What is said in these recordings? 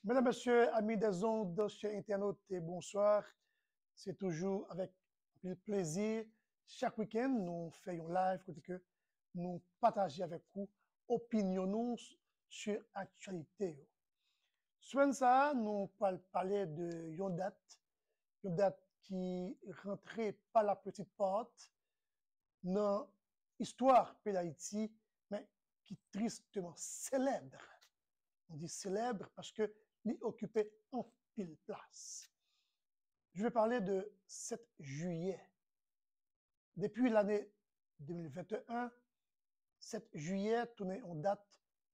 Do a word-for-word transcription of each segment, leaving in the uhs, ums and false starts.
Medam, mesye, ami dèzond, chè entènot, bonswa. Se toujou avèk anpil plezi, chak wikenn, nou fè yon live kote ke nou pataje avèk ou opinyon nou sou aktyalite yo. Semèn sa a, nou pral pale de yon dat, yon dat ki rantre pa la petite porte nan istwa peyi Dayiti, men ki tristeman selèb. On dit célèbre paske li okipe anpil plas. Je vais parler de sèt jiyè. Depi lane de mil venteyen, sèt jiyè tounen yon dat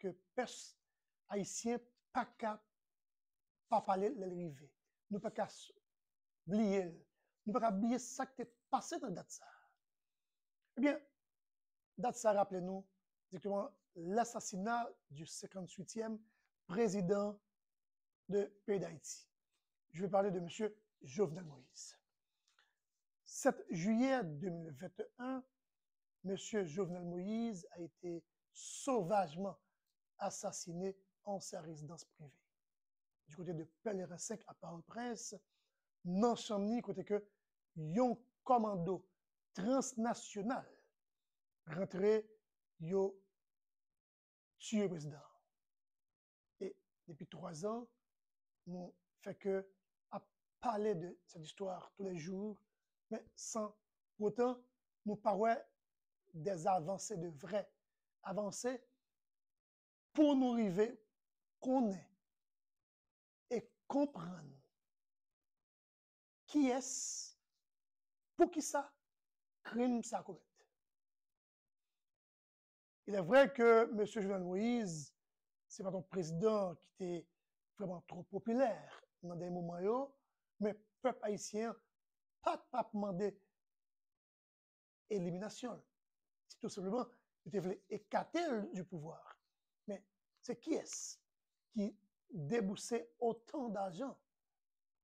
ke pèp ayisyen pa ka pa pale lè l rive. Nou pa ka s- bliye l. Nou pa ka bliye sa k te pase nan dat sa. Ebyen, dat sa raple nou direkteman lasasina di senkantuityèm prezidan de peyi Dayiti. Je vais parler de monsieur Jovenel Moïse. Sèt jiyè de mil venteyen, monsieur Jovenel Moïse a été sauvagement assassiné en sa résidence privée. Du côté de Pèleren senk à Port-au-Prince, nan chanm ni kote ke yon kòmando transnasyonal rantre, yo tiye prezidan an. E depi twa zan, nou fè ke ap pale de cette histoire tous les jours, men san pou otan nou pa wè des avancées de vraies avancées pou nou rive konnen e konprann kiyès, poukisa krim sa komèt. Il est vrai que monsieur Jovenel Moïse, se pa t yon prezidan ki te vrèman twò popilè nan dènye moman yo, men pèp ayisyen an pa t ap mande eliminasyon l. Se tou senpleman, yo te vle ekate l du pouvoir. Men se kiyès ki debouse otan dajan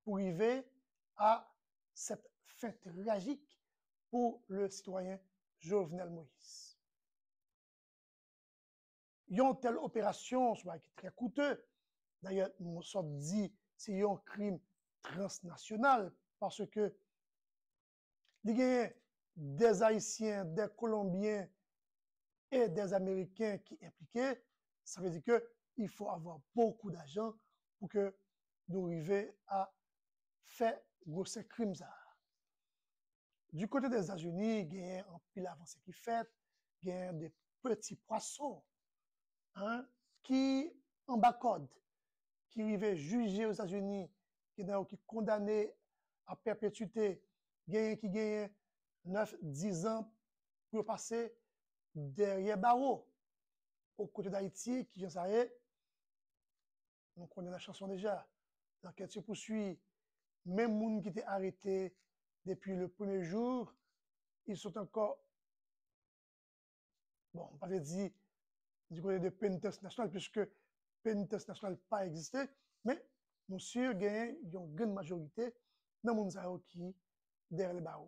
pou rive a cette fin tragique pour le citoyen Jovenel Moïse? Yon tèl operasyon, se yon bagay ki trè koute. Dayè, nou sot di se yon krim transnasyonal, paske li genyen des Ayisyen, des Kolonbyen e des Ameriken ki enplike. Sa vle di ke il faut avoir beaucoup d'argent pou ke nou rive a fè gwosè krim sa a. Du côté des États-Unis, genyen anpil avanse ki fèt, genyen de peti pwason, hein, ki anba kòd, ki rive jije Ozetazini, genyen yo ki kondane a pèpetite, genyen ki genyen nèf, diz an pou yo pase dèyè bawo. O kote Dayiti, kijan sa ye? Nou konnen nan chanson deja. L'enquête se poursuit. Menm moun ki te arete depi le premye jou, ils sont encore, bon, m pa vle di du côté de penitence nationale, puisque penitence nationale pa egziste, men nou si genyen yon grann majorite nan moun sa yo ki dèyè le bawo.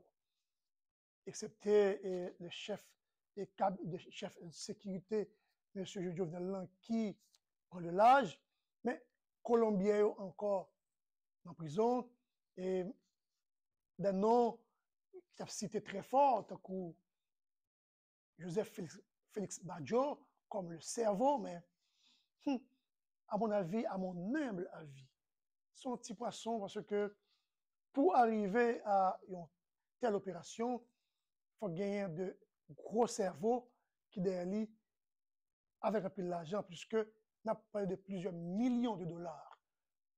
Eksepte, e, le chèf, e, kab, de chèf sekirite, mesye Jovenel lan, ki pran le laj, men Kolonbyen yo ankò nan prizon, e de non ki t ap site trè fò, tankou Joseph Félix, Félix Badio comme le cerveau, mais, hmm, à mon avis, à mon humble avis, se yon ti pwason, paske pou arive a yon tèl operasyon, fòk genyen de gwo sèvo ki dèyè li, avèk anpil lajan, puisque n ap pale de plizyè milyon de dola,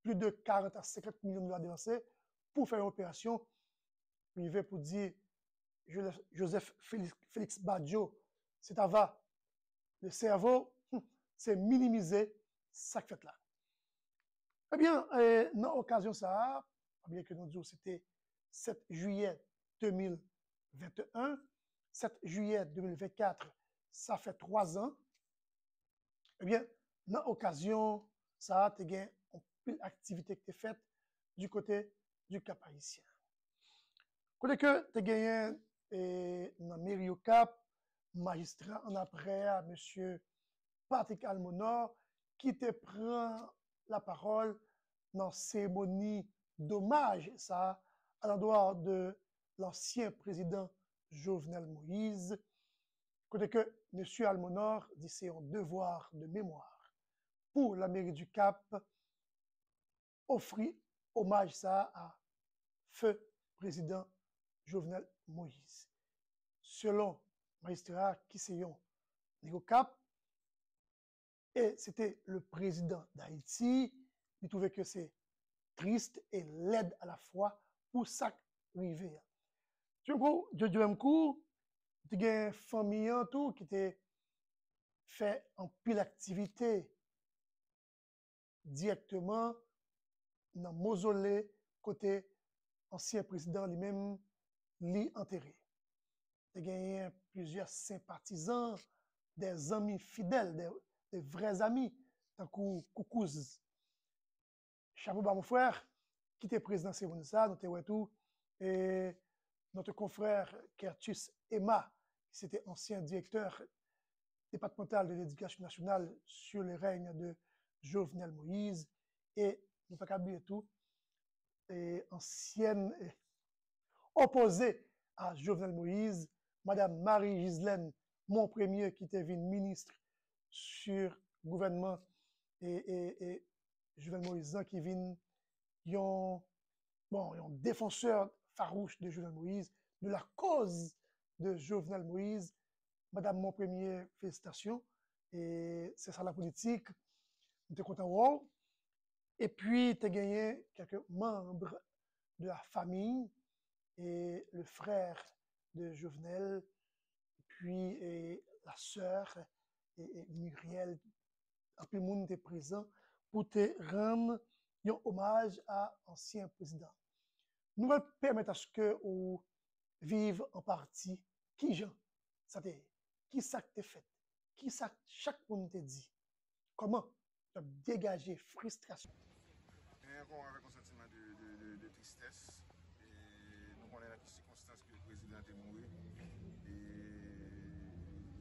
plus de quarante à cinquante millions de dollars depase pou fè yon operasyon, rive pou di Joseph, Joseph Félix, Félix Badio, se ta va, le cerveau, hmm, se minimize sa k fèt la. Ebyen, e, nan okazyon sa a, byen ke nou di w se te sèt jiyè de mil venteyen, sèt jiyè de mil vennkat, sa fè twa zan. Ebyen, nan okazyon sa a, te gen anpil aktivite ki te fèt du côté du Cap-Haïtien. Kote ke te genyen, e, nan meri Okap, majistra an apre a, mesye Patrick Almonor, ki te pran la parole nan seremoni domaj sa a, à l'endroit de l'ancien président Jovenel Moïse, kote ke mesye Almonor di se yon devwa de memwa pou lameri di Kap ofri omaj sa a a feu prezidan Jovenel Moïse. Selon majistra a, ki se yon nèg Okap, e se te le président d'Haïti, li twouve ke se tris e lèd alafwa pou sa k rive a. Djodjwemkou, te gen fanmi an tou ki te fè anpil aktivite dirèkteman nan mozole kote ansyen prezidan li menm li antere. Te genyen plizyè senpatizan, de zanmi fidèl, de, de vrè zanmi, tankou Koukouz. Chapo ba mon frè, ki te prezidan seremoni sa, nou te wè tou, e notre confrère Kertus Emma, ki se te ansyen direktè départemental de l'éducation nationale sous le règne de Jovenel Moïse, e nou pa ka bliye tou, e ansyèn, e, opoze a Jovenel Moïse, Madame Marie Gislaine Monpremier, ki te vin minis sou gouvènman e, e, e Jovenel Moïse lan, ki vin yon, bon, yon défenseur farouche de Jovenel Moïse, de la cause de Jovenel Moïse. Madame Monpremier, felisitasyon. E se sa la politik. Nou te kontan wè w. Epi, te genyen kèlke manm de la famille et le frère de Jovenel, puis, e, la sœur, e, e Muriel. Anpil moun te prezan pou te rann yon omaj a ansyen prezidan. Nou pral pèmèt aske ou viv an pati kijan sa te ye, ki sa k te fèt, ki sa chak moun te di, kòman y ap degaje fristrasyon. Genyen kon avèk yon santiman de, de, de, de tristès. E nou konnen nan ki sikonstans ke prezidan te mouri. E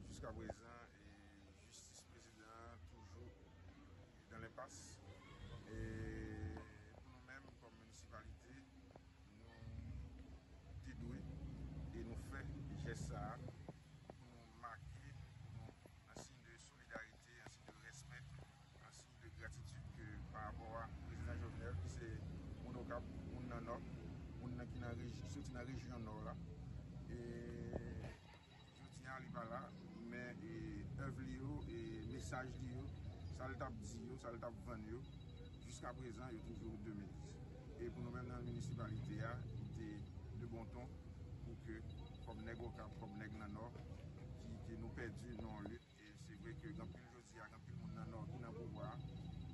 jiska prezan, e jistis prezidan an toujou nan lenpas. E pou nou menm, kòm minisipalite, nou te dwe e nou fè jès sa a pou nou make, pou nou, an siy de solidarite, an siy de respè, an siy de gratitid ke pa rapò a prezidan Jovenel, ki se moun Okap, moun nan Nò, moun nan ki nan reji-, soti nan rejyon Nò la. E jodi a, li pa la, men, e, èv li yo, e mesaj li yo, sa l t ap di yo, sa l t ap vann yo, jiska prezan, yo toujou demele. E pou nou menm nan minisipalite a, li te de bon ton pou ke, kòm nèg Okap, kòm nèg nan Nò, ki, ke nou pèdi nan yon lit. E se vre ke gen anpil jodi a, gen anpil moun nan Nò ki nan pouvwa a,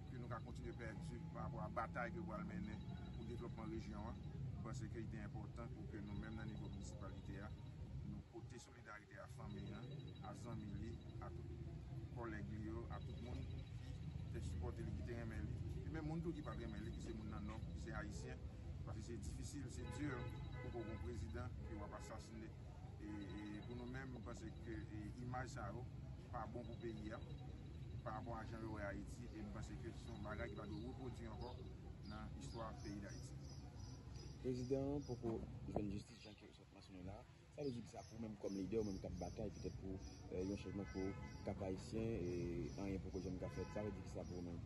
ke nou ka kontinye pèdi pa rapò a batay ke yo pral mennen pou devlopman rejyon an. Nou panse ke li te enpòtan pou ke nou menm nan nivo minisipalite a, nou pote solidarite a fanmi an, a zanmi li, a tout kòlèg li yo, a tout moun ki te sipòte li, ki te renmen li. E menm moun tou ki pa t renmen li, ki se moun nan Nò, ki se ayisyen, paske se difisil, se di pou w gon prezidan ke w ap asasine. E, e pou nou menm, nou panse ke, e, imaj sa yo pa bon pou peyi a, pa rapò a jan yo wè Ayiti, e nou panse ke se yon bagay ki pa dwe repwodui ankò nan istwa peyi Dayiti. Prezidan an poko jwenn jistis jan ke w sot mansyone la. Sa vle di ki sa pou ou menm kòm lidè, ou menm k ap batay petèt pou, e, yon chanjman pou Kap Ayisyen, e anyen poko janm ka fèt. Sa vle di ki sa pou ou menm?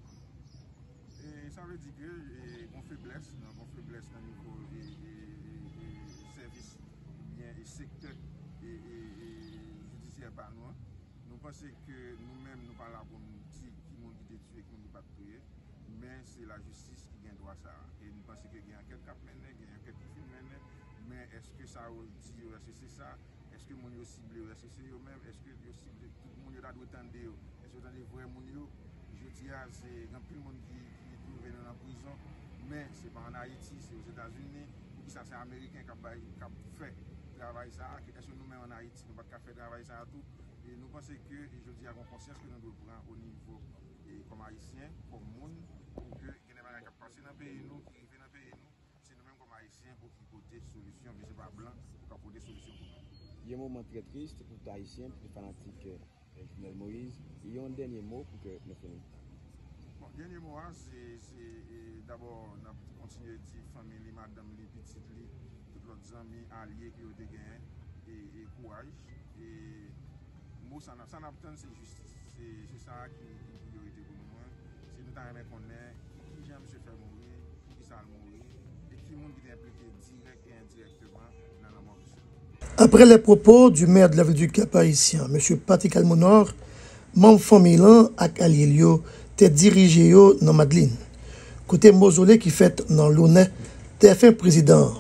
E sa vle di ke, e, gon feblès, nan gon feblès nan nivo, e, e, e, e, sèvis oubyen, e, sektè, e, e, e, jidisyè pa nou an. Nou panse ke nou menm, nou pa la pou n di ki moun ki te tiye, ki moun ki pa t touye, men se lajistis ki gen dwa sa a. E nou panse ke gen ankèt k ap mennen, gen ankèt ki fin mennen, men èske sa yo di yo, èske se sa? Èske moun yo sible yo? Èske se yo menm? Èske yo sible tout moun yo ta dwe tande yo? Èske yo tande vrè moun yo? Jodi a, se gen anpil moun ki, ki twouve nou nan prizon, men se pa ann Ayiti, se Ozetazini. Poukisa se Ameriken k ap bay, k ap fè travay sa a? Èske nou menm ann Ayiti, nou pa t ka fè travay sa a tou? E nou panse ke, e jodi a, gon konsyans ke nou dwe pran o nivo, e kòm Ayisyen, kòm moun, pou ke gen de bagay k ap pase nan peyi nou, ki rive nan peyi nou, se nou menm kòm Ayisyen pou ki pote solisyon, men se pa blan pou ka pote solisyon pou nou. Yon moman trè tris pou tout Ayisyen, pou tout fanatik, e, Jovenel Moïse. Yon dènye mo pou ke nou fini. Bon, Dènye mo a, se, se, e, dabò, n ap kontinye di fanmi li, madanm li, pitit li, tout lòt zanmi, alye ke yo te genyen, e, e kouraj. E mo sa n ap, sa n ap tann, se jistis. Se, se sa a ki, ki priyorite pou nou. Mwen, si nou ta renmen konnen ki jan misye fè mouri, poukisa l mouri, e ki moun ki te enplike dirèk e endirèkteman nan lanmò misye. Après les propos du maire de la ville du Cap-Haïtien, Mesye Patrick Almonor, manm fanmiy lan ak alye l yo te dirije yo nan Madlin, kote mozole ki fèt nan lonè dèfen prezidan an.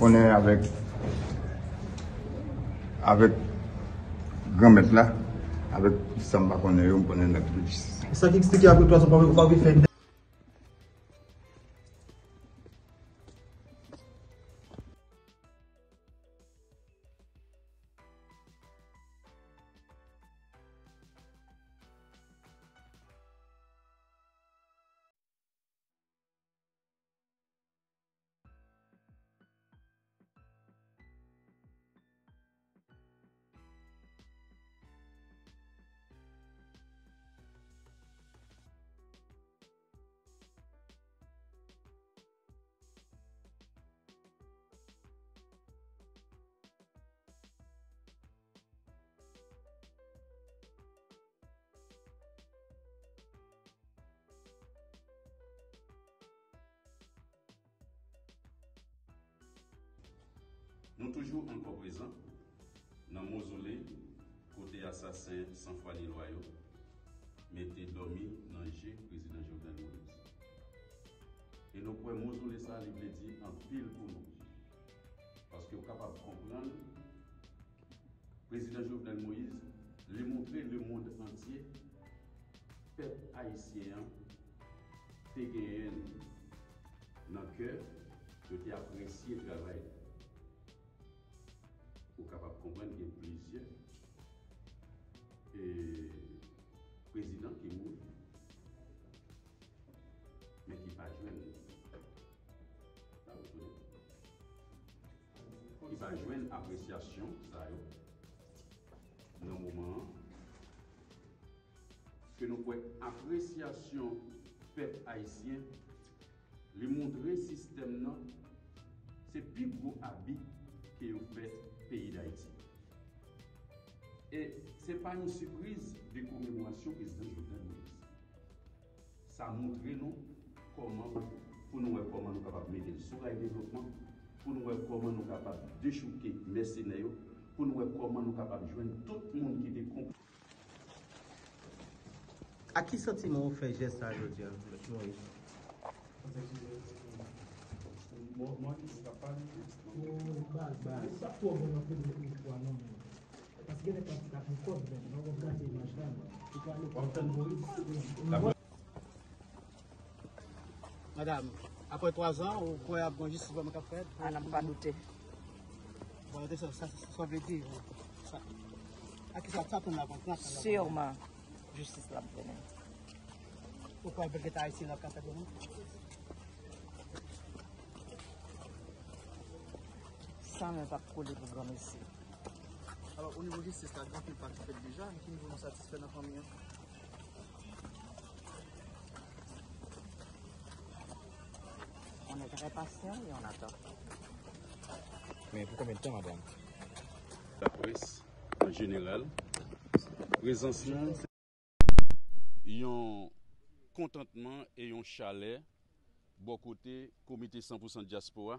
Konnen avèk, avèk Granmèt la, avèk sa m pa konnen yo, m konnen nèg pou jistis. Sa ki eksplike apre twa zan, w pa, w pa vle fè. Nou toujou ankò prezan nan mozole kote asasen san fwa ni lwa yo mete dòmi nan je Prezidan Jovenel Moïse. E nou kwè mozole sa a, li vle di anpil pou nou. Paske w kapab konprann Prezidan Jovenel Moïse, li montre lemonn antye pèp ayisyen an te genyen nan kè, yo te apresye travay li. Ou kapab konprann gen plizyè, e, prezidan ki mouri, men ki pa jwenn, ki pa jwenn apresyasyon sa yo nan moman an, ke nou kwè apresyasyon pèp ayisyen, li montre sistèm nan se pi gwo abi ke yo fè peyi Dayiti. E se pa yon sipriz de komemorasyon prezidan Jovenel Moïse. Sa montre nou kòman, pou nou wè kòman nou kapab mete l sou ray devlopman, pou nou wè kòman nou kapab dechouke mèsenè yo, pou nou wè kòman nou kapab jwenn tout moun ki te konprann. Ak ki santiman w fè jès sa a jodi a, Mèt Moïse? Madanm, apre twa zan, ou kwè ap gen jistis vrèman k ap fèt? A, n ap pa doute. Bon, sa, sa, sa vle di, sa, a ki sa, sa tann la kontrant la? Sirman, jistis la ap vini. Ou kwè bèl gen Ayisyen la k ap fèt demen? San men p ap koule pou granmesi. Alò, o nivo jistis la, gen anpil pa ki fèt deja, nan ki nivo nou satisfè nan fanmi an? On est très patient et on attend. Men pou konbyen de tan, madanm? Laprès, an jeneral, prezans nou, yon kontantman e yon chalè bò kote Komite san pou san Dyaspora,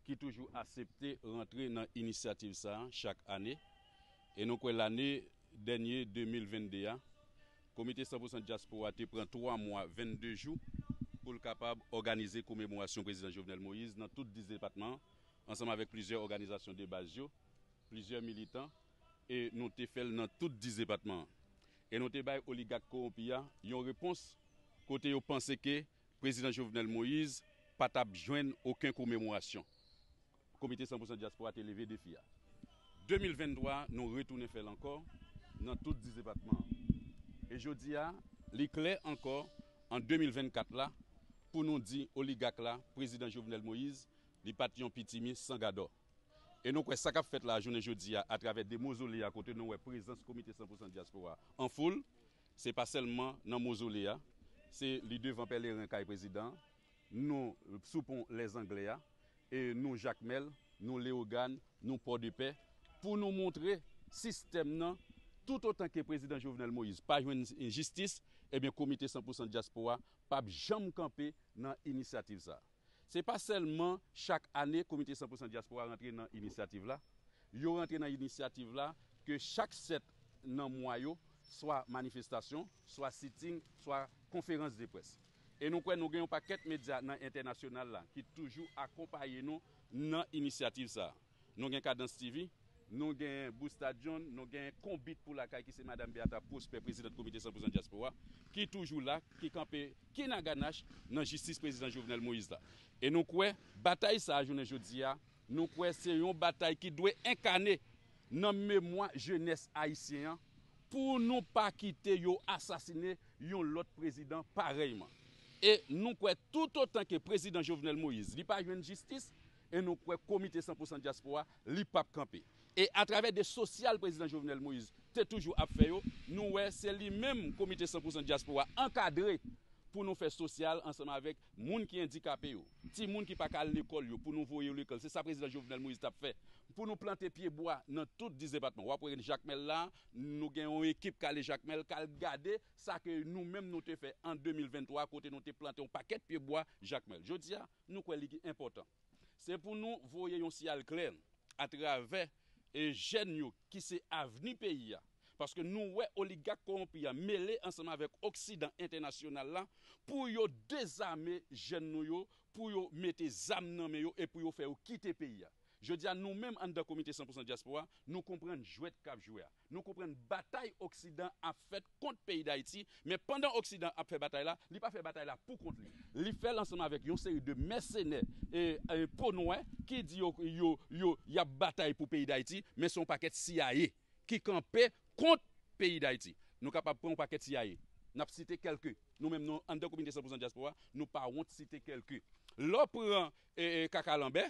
ki toujou aksepte rantre nan inisyativ sa a chak ane. E nou kwè lane dènye de mil venn de a, Komite san pou san Dyaspora te pran twa mwa, vennde jou, pou l kapab òganize komemorasyon Prezidan Jovenel Moïse nan tout dis depatman an, ansanm avèk plizyè òganizasyon de baz yo, plizyè militan, e nou te fè l nan tout dis depatman an. E nou te bay oligak kowonpi a yon repons kote yo panse ke Prezidan Jovenel Moïse pa t ap jwenn okenn komemorasyon. Komite san pou san Dyaspora te leve defi a. De mil venntwa, nou retounen fè l ankò nan tout dis depatman an. E jodi a, li klè ankò, an de mil vennkat la, pou nou di oligak la, Prezidan Jovenel Moïse, li pa t yon pitimi san gadò. E nou kwè sa k ap fèt la jounen jodi a, atravè de mozole a kote nou wè prezans Komite san pou san Dyaspora an foul, se pa sèlman nan mozole a, se li devan pèleren kay prezidan an, nou sou pon Lèzanglè a, e nou Jakmèl, nou Leyogàn, nou Pòdepè, pou nou montre sistèm nan, toutotan ke Prezidan Jovenel Moïse pa jwenn jistis, ebyen Komite san pou san Dyaspora p ap janm kanpe nan inisyativ sa a. Se pa sèlman chak ane Komite san pou san Dyaspora rantre nan inisyativ la. Yo rantre nan inisyativ la ke chak sèt nan mwa yo, swa manifestasyon, swa sitting, swa konferans de près. E nou kwè nou gen yon pakèt medya nan entènasyonal la ki toujou akonpaye nou nan inisyativ sa a. Nou gen Kadans T V, nou gen Busta John, nou gen Konbit pou Lakay ki se Madanm Beata Prosper, prezidant Komite san pou san Dyaspora, ki toujou la, ki kanpe kinaganach nan jistis Prezidan Jovenel Moïse la. E nou kwè, batay sa a, jounen jodi a, nou kwè se yon batay ki dwe enkane nan memwa jenès ayisyen an, pou nou pa kite yo asasine yon lòt prezidan parèyman. E nou kwè toutotan ke Prezidan Jovenel Moïse, li pa jwenn jistis, e nou kwè Komite san pou san Dyaspora, li p ap kanpe. E atravè de sosyal Prezidan Jovenel Moïse te toujou ap fè yo, nou wè se li menm Komite san pou san Dyaspora ankadre pou nou fè sosyal ansanm avèk moun ki andikape yo, timoun ki pa ka al lekòl yo, pou nou voye yo lekòl. Se sa Prezidan Jovenel Moïse t ap fè. Pou nou plante pye bwa nan tout dis depatman. W ap wè Jakmèl la, nou gen yon ekip k ale Jakmèl, k al gade sa ke nou menm nou te fè an de mil venntwa, kote nou te plante yon pakèt pye bwa Jakmèl. Jodi a, nou kwè li enpòtan. Se pou nou voye yon siyal klè atravè, e, jèn yo ki se avni peyi a. Paske nou wè oligak kowonpi a mele ansanm avèk Oksidan entènasyonal la pou yo dezame jèn nou yo, pou yo mete zam nan men yo e pou yo fè yo kite peyi a. Jodi a, nou menm anndan Komite san pou san Dyaspora, nou konprann jwèt k ap jwe a. Nou konprann batay Oksidan ap fèt kont peyi Dayiti, men pandan Oksidan ap fè batay la, li pa fè batay la pou kont li. Li fè l ansanm avèk yon seri de mèsenè e, e po nwè ki di yo, yo, yo, y ap batay pou peyi Dayiti, men se yon pakèt C I A ki kanpe kont peyi Dayiti. Nou kapab pran yon pakèt C I A. N ap site kèlke. Nou menm, nou, anndan Komite san pou san Dyaspora, nou pa wont site kèlke. Lè w pran, e, e, Kaka Lanbè,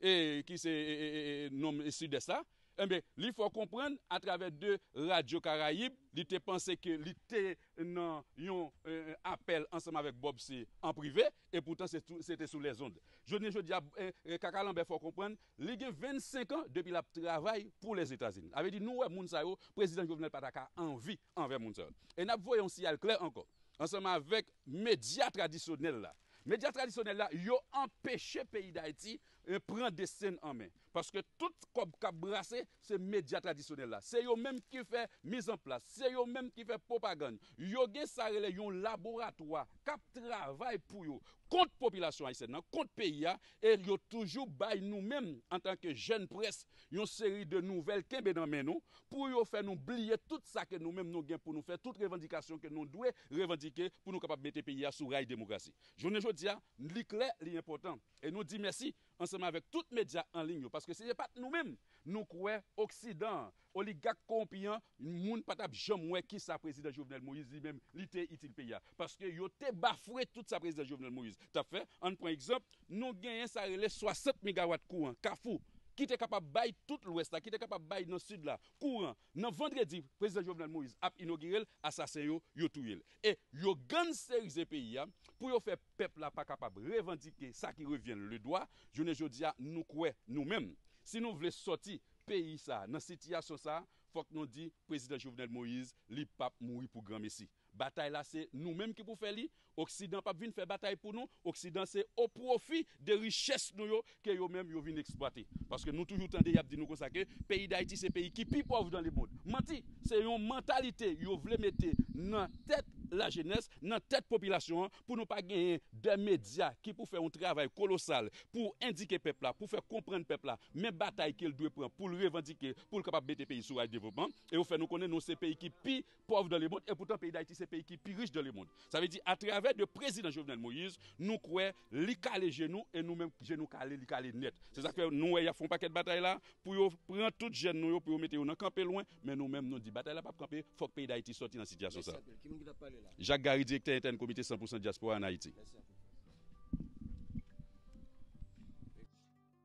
e, ki se, e, e, e, e, nonm Sidès la, enben, li fè w konprann atravè de Radyo Karayib, li te panse ke li te nan yon, e, e, apèl ansanm avèk Bob C an prive, e poutan se tou, se te sou lèzond. Jounen jodi a, e, e, Kaka Lanbè fè w konprann, li gen vennsenk an depi l ap travay pou Lèzetazini. Sa vle di, nou wè moun sa yo, Prezidan Jovenel pa ta ka anvi anvè moun sa yo. E n ap voye yon siyal klè ankò, ansanm avèk medya tradisyonèl la. Medya tradisyonèl la, yo anpeche peyi Dayiti, e, pran desten n an men. Paske tout kòb k ap brase, se medya tradisyonèl la. Se yo menm ki fè mizanplas, se yo menm ki fè pwopagann. Yo gen sa rele yon laboratwa k ap travay pou yo kont popilasyon ayisyèn nan, kont peyi a, e yo toujou bay nou menm, antanke jèn près, yon seri de nouvèl kenbe nan men nou, pou yo fè nou bliye tout sa ke nou menm nou gen pou nou fè, tout revandikasyon ke nou dwe revandike pou nou kapab mete peyi a sou ray demokrasi. Jounen jodi a, li klè, li enpòtan. E nou di mèsi ansanm avèk tout medya an liy yo, paske si se pa t nou menm, nou kwè Oksidan an, oligak kowonpi an, moun pa t ap janm wè kisa Prezidan Jovenel Moïse li menm, li te itil peyi a. Paske yo te bafwe tout sa Prezidan Jovenel Moïse t ap fè. Ann pran egzanp, nou genyen sa rele swasant megawat kouran, Kafou, ki te kapab bay tout Lwès la, ki te kapab bay nan Sid la, kouran. Nan vandredi, Prezidan Jovenel Moïse ap inogire l, asasen yo, yo touye l. E yo ganserize peyi a pou yo fè pèp la pa kapab revandike sa ki revyen l le dwa. Jounen jodi a, nou kwè, nou menm, si nou vle sòti peyi sa a nan sitiyasyon sa a, fòk nou di Prezidan Jovenel Moïse, li p ap mouri pou granmesi. Batay la se nou menm ki pou fè li. Oksidan p ap vin fè batay pou nou. Oksidan se o pwofi de richès nou yo ke yo menm yo vin eksplwate. Paske nou toujou tande y ap di nou konsa ke peyi Dayiti se peyi ki pi pòv dan lemonn. Manti! Se yon mantalite yo vle mete nan tèt lajenès, nan tèt popilasyon an, pou nou pa genyen de medya ki pou fè yon travay kolosal pou endike pèp la, pou fè konprann pèp la men batay ke l dwe pran pou l revandike, pou l kapab mete peyi sou ray devlopman. E yo fè nou konnen nou se peyi ki pi pòv dan lemonn, e poutan peyi Dayiti se peyi ki pi rich dan lemonn. Sa vle di, atravè de prezidan Jovenel Moïse, nou kwè li kale je nou, e nou menm je nou kale, li kale nèt. Se sa k fè nou wè y ap fè yon pakèt batay la, pou yo pran tout jèn nou yo, pou yo mete yo nan kanpe lwen, men nou menm nou di batay la p ap kanpe, fòk peyi Dayiti sòti nan sitiyasyon sa. Mèsi anpil. Ki moun ki t ap pale la? Jacques Gary, direktè entèn Komite san pou san Dyaspora an Ayiti. Mèsi anpil.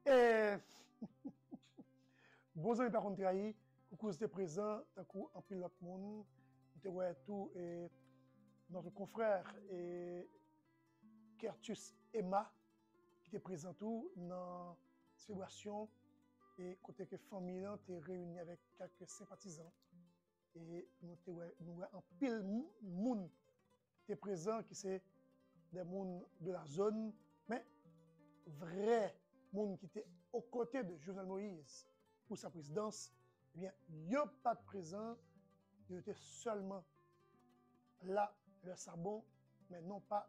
E bon zanmi pa konn trayi, Koukou's te prezan tankou anpil lòt moun. Nou te wè tou e notre confrère e Kertus Emma ki te prezan tou nan selebrasyon e kote ke fanmi an te reyini avèk kèk senpatizan. E nou te wè, nou wè anpil moun te prezan ki se de moun de la zòn, men vrè moun ki te o kote de Jovenel Moïse pou sa prezidans, ebyen, yo pa t prezan, yo te sèlman la lè sa bon, men non pa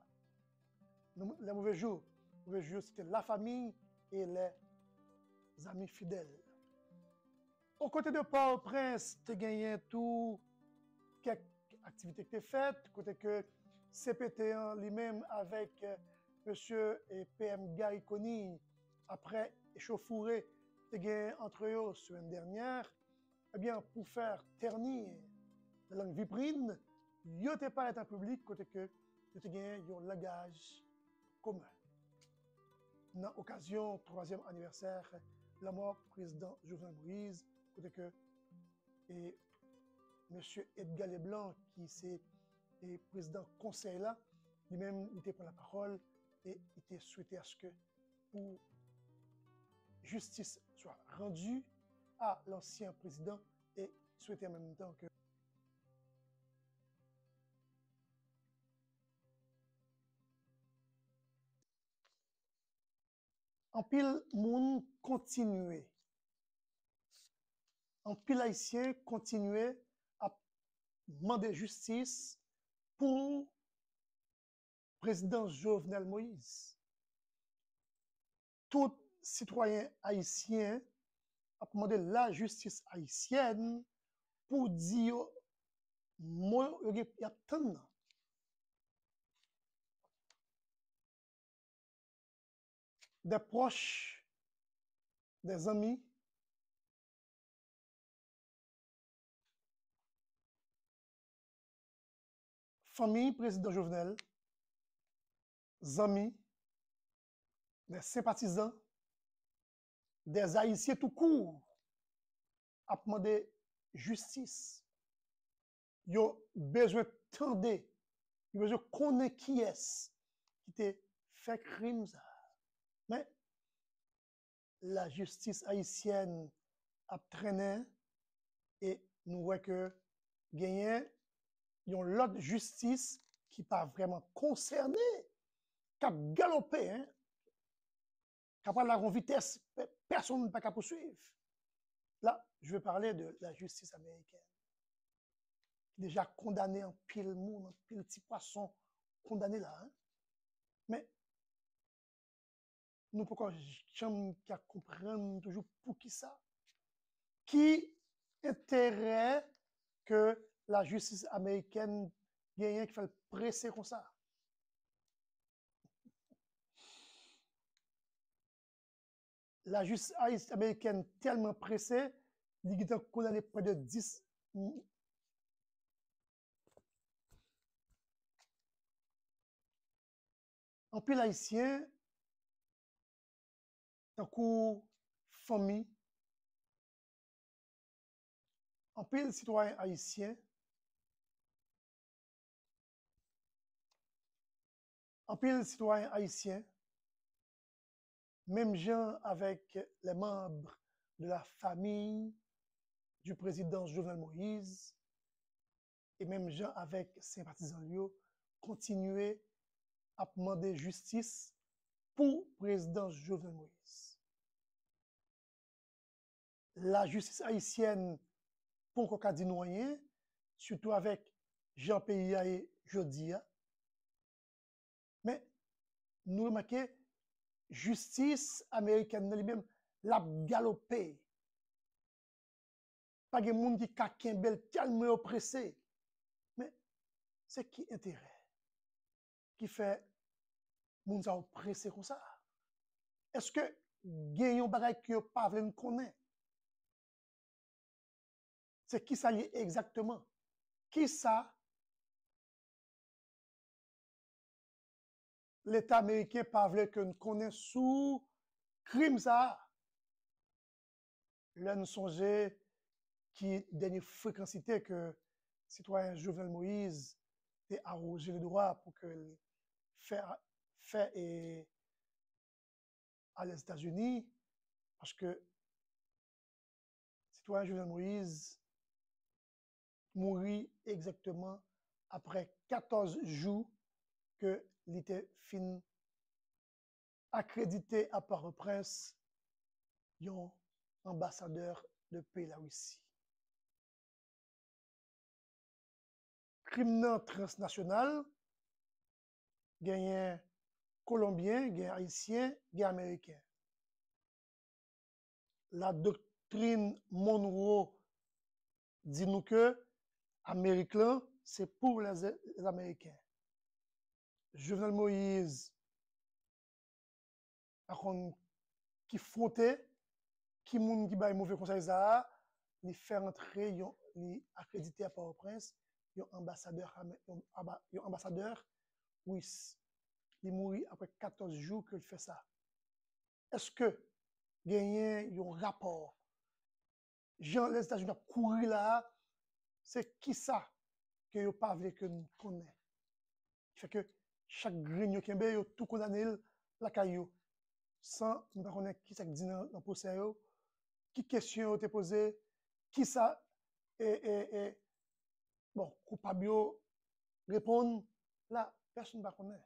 les mauvais jours. Mauvais jours, se te la famiy e les amis fidèles. O kote de Pòtoprens, te genyen tou kèk aktivite ki te fèt, kote ke C P T an li menm avèk mesye e P M Garry Conille, aprè echauffourée te genyen antre yo semèn dènyè, ebyen, pou fè tèni la lang viprin, yo te parèt an piblik kote ke yo te genyen yon langaj komen. Nan okazyon twazyèm anivèsè lanmò prezidan Jovenel Moïse, kote ke e mesye Edgar Leblanc, ki se e prezidan konsèy la, li menm, li te pran lapawòl e li te swete aske pour justice soit rendue à l'ancien président et souhaiter en même temps que anpil moun kontinye, anpil Ayisyen kontinye ap mande jistis pou prezidan Jovenel Moïse. Tout sitwayen ayisyen ap mande lajistis ayisyèn pou di yo mo yo gen y ap tann nan. Des proches, des amis, fanmi prezidan Jovenel, zanmi, des sympathisants, des Ayisyen tou kou ap mande jistis. Yo bezwen tande, yo bezwen konnen kiyès ki te fè krim sa a. Men, lajistis ayisyèn ap trennen e nou wè ke genyen yon lòt jistis ki pa vrèman konsène, k ap galope, en, k ap pral ak yon vitès pè- pèsonn pa ka pouswiv. La, je veux parler de la justice américaine, ki deja kondane anpil moun, anpil ti pwason kondane la, en. Men, nou poko janm ka konprann toujou poukisa. Ki enterè ke lajistis amerikèn genyen ki fè l prese konsa? Lajistis amerikèn tèlman prese, li gentan kondane prè de dis Anpil Ayisyen, tankou fanmi, anpil sitwayen ayisyen, anpil sitwayen ayisyen, menm jan avèk les membres de la famille du président Jovenel Moïse, e menm jan avèk senpatizan l yo, kontinye ap mande jistis pou prezidan Jovenel Moïse. Lajistis ayisyèn poko ka di nou anyen, sitou avèk jan peyi a ye jodi a. Men, nou remake, jistis amerikèn nan li menm, l ap galope. Pa gen moun ki ka kenbe l tèlman yo prese. Men, se ki enterè ki fè moun sa yo prese konsa? Èske gen yon bagay ke yo pa vle n konnen? Se kisa l ye egzakteman? Kisa Leta ameriken pa vle ke n konnen sou krim sa a? Lè n sonje ki dènye frekansite ke sitwayen Jovenel Moïse te awoje le dwa pou ke l fè, fè e, a Lèzetazini, paske sitwayen Jovenel Moïse mouri egzakteman apre katòz jou ke li te fin akredite a Pòtoprens yon anbasadè de peyi Larisi. Krim nan transnasyonal, genyen Kolonbyen, genyen Ayisyen, genyen Ameriken. La doktrin Monroe di nou ke Amerik lan se pou lè Ameriken. Jovenel Moïse pa konn ki fwonte, ki moun ki bay move konsèy sa a, li fè rantre yon, li akredite a Pòtoprens yon anbasadè, yon anbasadè ris. Li mouri apre katòz jou ke l fè sa. Èske genyen yon rapò? Jan Lèzetazini ap kouri la a, se kisa ke yo pa vle ke n konnen? Ki fè ke chak grenn yo kenbe, yo tou kondane l lakay yo, san nou pa konnen kisa k di nan, nan pwosè yo, ki kesyon yo te poze, kisa, e, e, e, bon, koupab yo reponn, la, pèsonn pa konnen.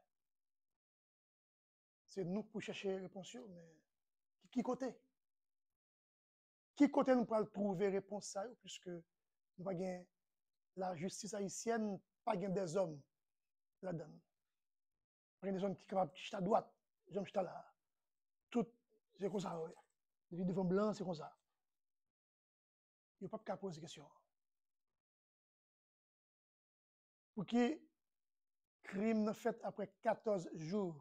Se nou k pou chèche repons yo, men ki, ki kote? Ki kote nou pral twouve repons sa yo, piske nou pa gen, lajistis ayisyèn pa gen dèzòm ladan l. Pa gen dèzòm ki kapab chita dwat, jan m chita la a. Tout, se konsa yo ye. Depi devan blan, se konsa. Yo p ap ka poze kesyon an. Pouki krim nan fèt apre katòz jou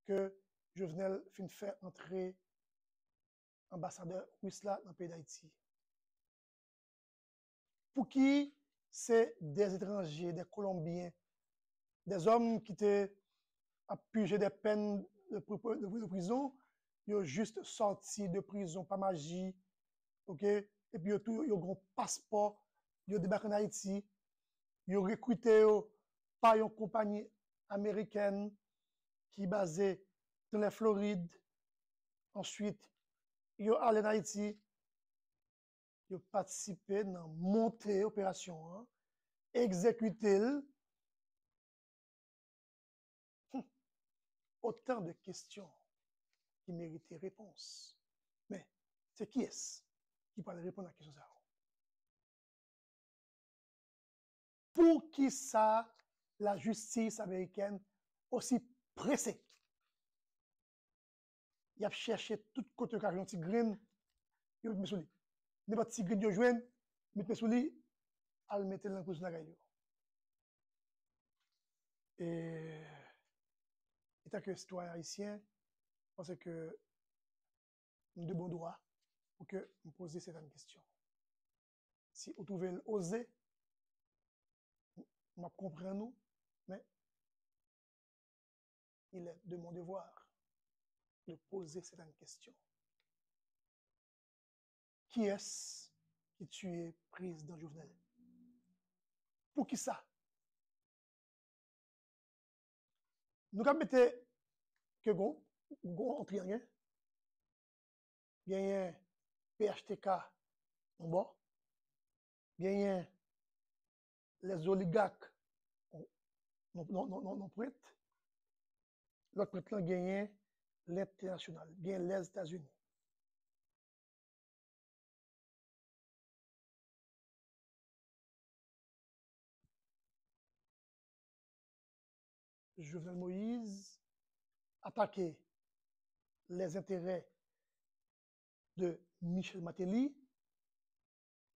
ke Jovenel fin fè antre anbasadè ris la nan peyi Dayiti? Pouki se de etranje, de Kolonbyen, de zòm ki te ap pije de pèn de pri-, de pri-, de prizon, yo jis sòti de prizon pa maji, oke? Epi yo tou, yo gen paspò, yo debake ann Ayiti, yo rekrite yo pa yon konpayi amerikèn ki baze nan Florid. Answit, yo ale ann Ayiti, yo patisipe nan monte operasyon an, egzekite l. Hum. Otan de kesyon ki merite repons. Men, se kiyès ki pral reponn a kesyon sa yo? Poukisa lajistis amerikèn osi prese? Y ap chèche tout kote yo ka jwenn yon ti grenn, yo met men sou li. Nenpòt ti grenn yo jwenn, met men sou li, al mete l nan prizon lakay yo. E, antanke sitwayen ayisyen, m panse ke m de bon dwa pou ke m poze sètèn kesyon. Si ou twouve l oze, m ap konprann ou, men il est de mon devoir de poze sètèn kesyon. Kiyès ki tiye prezidan Jovenel? Poukisa? Nou ka mete ke gon, gon triyang, genyen P H T K yon bò, genyen les oligarques, non, non, non, non, non, pwent. Lòt pwent lan genyen lentènasyonal, genyen Lèzetazini. Jovenel Moïse atake les intérêts de Michel Martelly,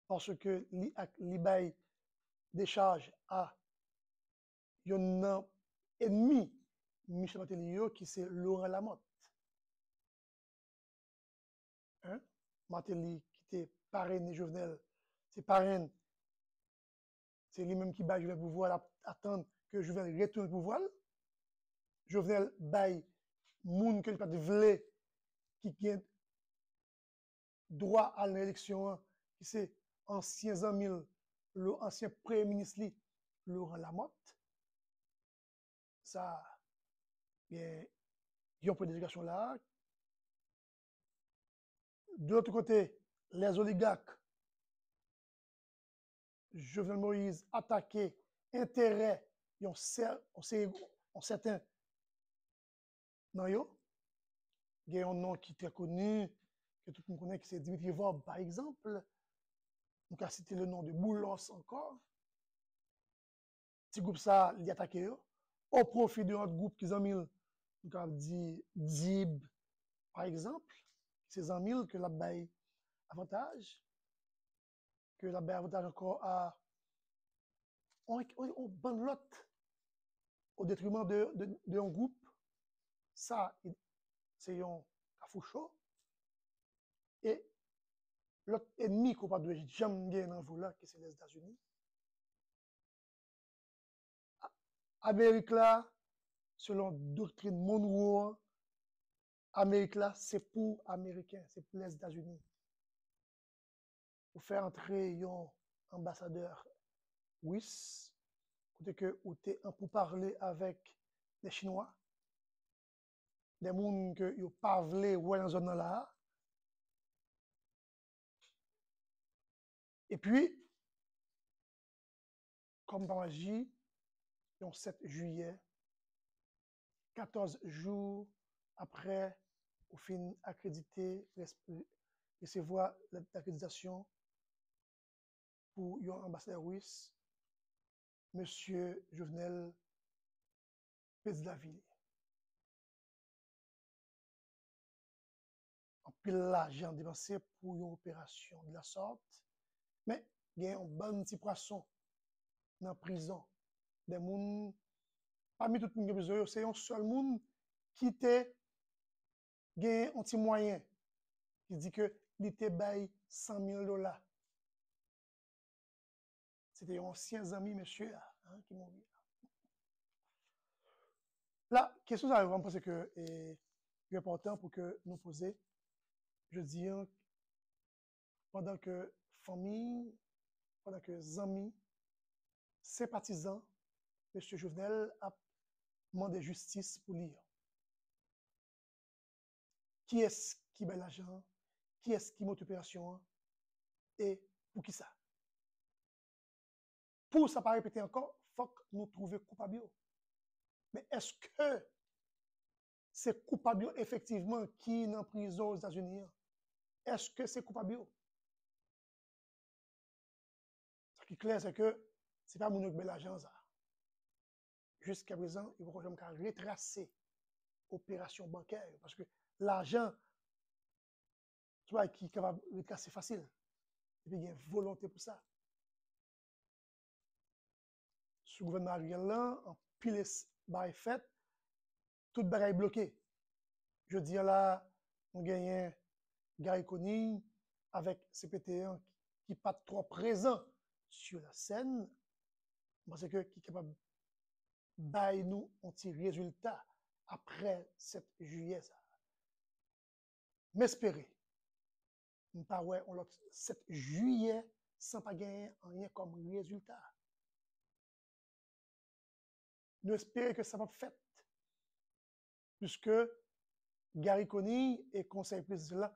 paske li ak, li bay dechaj a yonn nan ènmi Michel Martelly yo, ki se Laurent Lamothe. Hein? Martelly ki te parene Jovenel, se parenn, se li menm ki bay Jovenel pouvwa, l ap atann ke Jovenel retounen pouvwa l. Jovenel bay moun ke li pa t vle, ki gen dwa al nan eleksyon an, ki se ansyen zanmi l, lo, ansyen premye minis li, Laurent Lamothe. Sa, gen yon pwen de delegasyon la. De lòt kote, les oligarques, Jovenel Moïse atake enterè yon sè-, yon seri, yon sèten nan yo. Gen yon non ki trè koni, ke tout moun konnen, ki se Dimitri Vorbe, pa egzanp. Nou ka site le non de Boulos ankò. Ti gwoup sa, li atake yo, o pwofi de yon lòt gwoup ki zanmi l, nou ka di Dib, pa egzanp, se zanmi l ke l ap bay avantaj, ke l ap bay avantaj ankò a on, on, on bann lòt, o detriman de, de, de yon gwoup. Sa, se yon kafou cho. E lòt ènmi ke w pa dwe janm gen nan vi w la, ki se Lèzetazini. A-, Amerik la, selon doktrin Monroe an, Amerik la, se pou Ameriken, se pou Lèzetazini. Ou fè antre yon anbasadè ris, kote ke ou te an poupale avèk de Chinwa, de moun ke yo pa vle wè nan zòn nan la a. Epi, kòm pa maji, yon sèt jiyè, katòz jou apre ou fin akredite, res-, resevwa lèt dakreditasyon pou yon anbasadè ris, mesye Jovenel pèdi lavi li. Anpil lajan depanse pou yon operasyon de la sòt, men gen yon bann ti pwason nan prizon. De moun, pami tout moun ki prizon yo, se yon sèl moun ki te gen yon ti mwayen, ki di ke li te bay san mil dola. Se te yon ansyen zanmi mesye a, hein, ki mouri a. La, kesyon sa yo, mwen panse ke, e, li enpòtan pou ke nou poze jodi a, pandan ke fanmi, pandan ke zanmi, senpatizan mesye Jovenel ap mande jistis pou li an. Kiyès ki bay lajan an? Kiyès ki monte operasyon an? E poukisa? Pou sa pa repete ankò, fòk nou twouve koupab yo. Men èske se koupab yo efektivman ki nan prizon Ozetazini an? Èske se koupab yo? Sa ki klè, se ke se pa moun yo ki bay lajan sa. Jiskaprezan, yo poko janm ka retrase operasyon bankè yo, paske lajan, se bagay ki kapab retrase fasil, epi gen volonte pou sa. Sou gouvènman Ariel lan, anpil es-, bagay fèt, tout bagay bloke. Jodi a la, nou genyen Garry Conille avèk C P T an ki pa t twò prezan sur la scène. Mwen panse ke ki kapab bay nou yon ti rezilta apre sèt jiyè sa. M espere m pa wè yon lòt sèt jiyè san pa genyen anyen kòm rezilta. Nou espere ke sa p ap fèt, piske Garry Conille e Konsèy Prezidansyèl la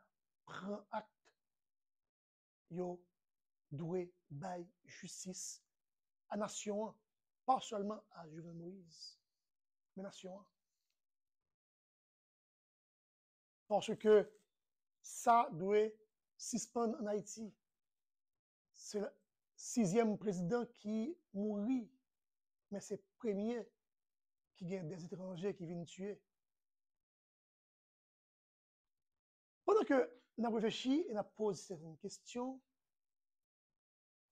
pran ak yo dwe bay jistis a nasyon an, pa sèlman a Jovenel Moïse, men nasyon an. Paske sa dwe sispann ann Ayiti. Se sizyèm prezidan ki mouri, men se premye ki gen de etranje ki vin tiye. Pandan ke n ap reflechi e n ap poze sèten kesyon,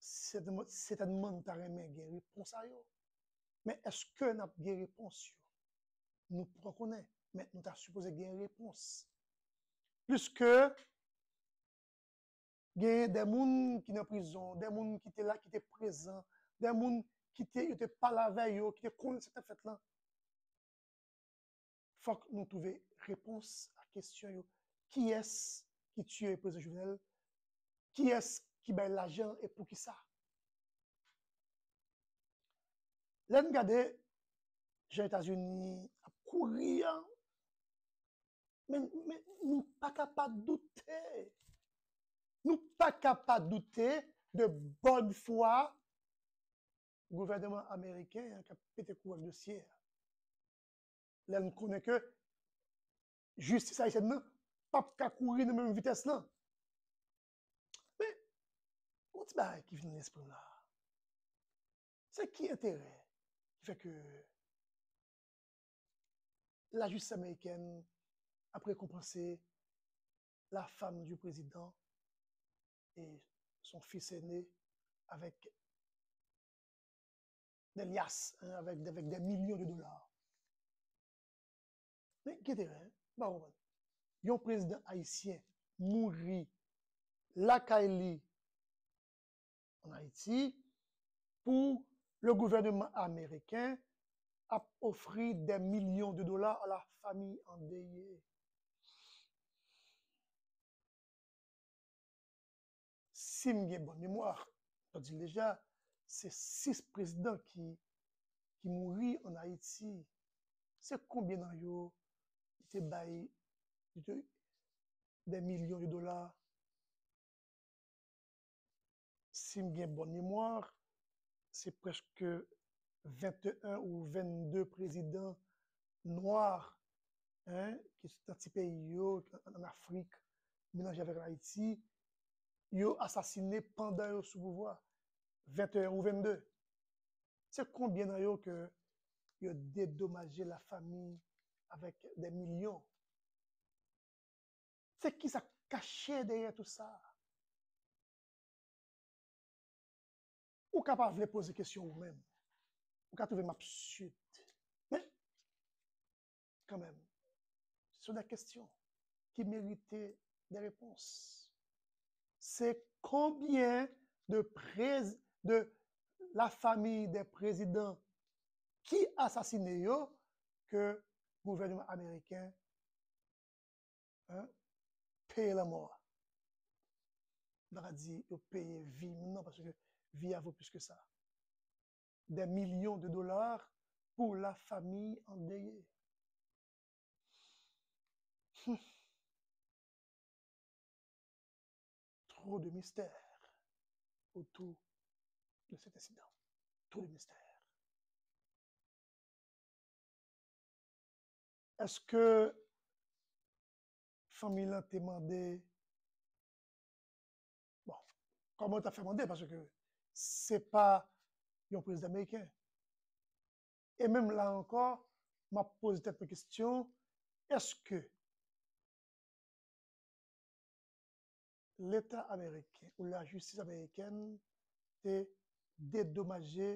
sètènman, sètènman, nou ta renmen gen repons a yo. Men èske n ap gen repons yo? Nou poko konnen, men nou ta sipoze gen repons. Pliske genyen de moun ki nan prizon, de moun ki te la, ki te prezan, de moun ki te, yo te pale avè yo, ki te konnen sa k t ap fèt lan. Fòk nou twouve repons a kesyon yo. Kiyès ki tiye prezidan Jovenel? Kiyès ki bay lajan e poukisa? Lè n gade jan Etazini ap kouri an, men, men nou pa ka pa doute. Nou pa ka pa doute de bòn fwa gouvènman ameriken an k ap pete kouri ak dosye a. Lè n konnen ke jistis ayisyèn nan p ap ka kouri nan menm vitès lan. Men, yon ti bagay ki vin nan lespri m la. Se ki enterè ki fè ke lajistis amerikèn ap rekonpanse la femme du président et son fils aîné avec des liasses, hein, avec, avec des millions de dollars. Men gen teren, m pa konprann. Yon prezidan ayisyen mouri lakay li an Ayiti pou le gouvènman ameriken ap ofri des millions de dollars à la famille endeuillée. Si m gen bòn memwa, m di l deja, se sis prezidan ki, ki mouri ann Ayiti. Se konbyen nan yo ki te bay, ki te, des millions de dollars? Si m gen bòn memwa, se prèske venteyen ou vennde prezidan nwa, hein, ki nan ti peyi yo, an, an Afrik, melanje avèk Ayiti, yo asasine pandan yo sou pouvwa. Venteyen ou vennde. Se konbyen nan yo ke yo dedomaje lafanmi avèk des millions? Se ki sa k kache dèyè tou sa? Ou ka pa vle poze kesyon ou menm. Ou ka twouve m absid. Men, kanmenm, ce sont des questions qui méritent des réponses. Se konbyen de prez-, de la famille des présidents ki asasine yo ke gouvènman ameriken, hein, peye lanmò a? M pa ka di yo peye vi moun nan, paske vi a vo plis ke sa. Des millions de dollars pour la famille endeuillée. Hmm. Trop de mystères autour de cet incident. Trop de mystères. Èske fanmi lan te mande, bon, kòman yo ta fè mande, paske se pa yon prezidan ameriken. E menm la ankò, m ap poze tèt mwen kesyon, èske Leta ameriken ou lajistis amerikèn te dedomaje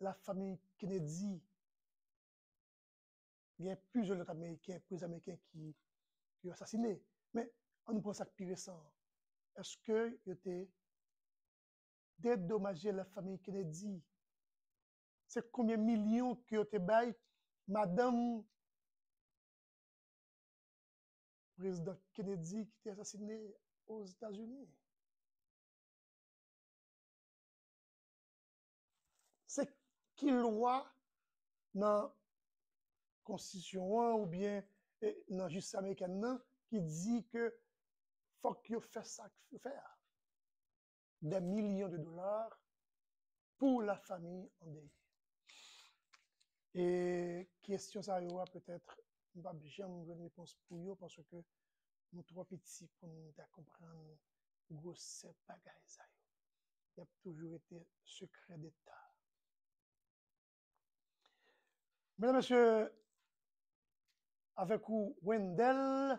lafanmi Kennedy? Gen plizyè lòt ameriken, prezidan ameriken ki, ki yo asasine. Men, ann nou pran sa k pi resan an. Èske yo te dedomaje lafanmi Kennedy? Se konbyen milyon ke yo te bay madanm prezidan Kennedy ki te asasine Ozetazini? Se ki lwa nan konstitisyon an oubyen, e, nan jistis amerikèn nan ki di ke fòk yo fè sa k yo fè a? Des millions de dollars pour la famille endeuillée. E kesyon sa yo a, petèt, m p ap janm jwenn repons pou yo, paske nou twò piti pou n ta konprann gwosè bagay sa yo. Y ap toujou rete sekrè deta. Medam, mesye, avèk ou, Wendell,